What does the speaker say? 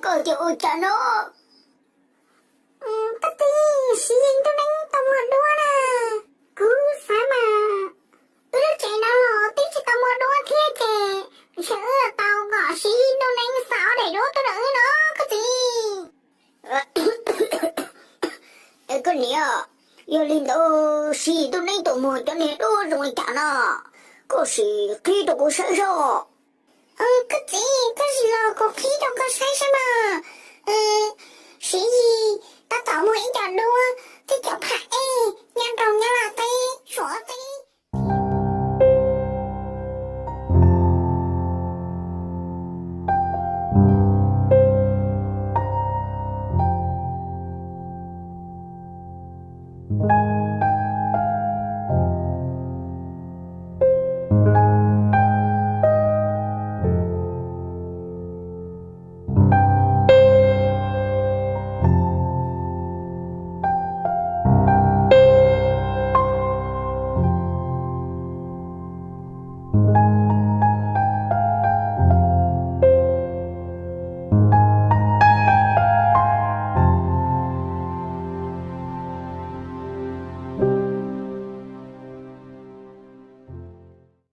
Koj tias ua cas no? Koj txiv, Siv Yis ntuj neeb tau muag duab na. Kuv xav mas wb lub tsev no los twb tsis tau muag duab thiab ces ntshe wb tau kom Siv Yis ntuj neeb xa ob daim duab tuaj rau wb no koj txiv. Koj niam, yog li ntawd Siv Yis ntuj neeb tau muag cov niag duab zoo li cas no? Koj sim qhib rau kuv saib seb. Koj txiv, koj sim los kuv qhib rau koj saib seb mas. Siv Yis tab tom muag ib co duab thiab cov pham ej nyob rau Nyab Laj teb, Suav teb.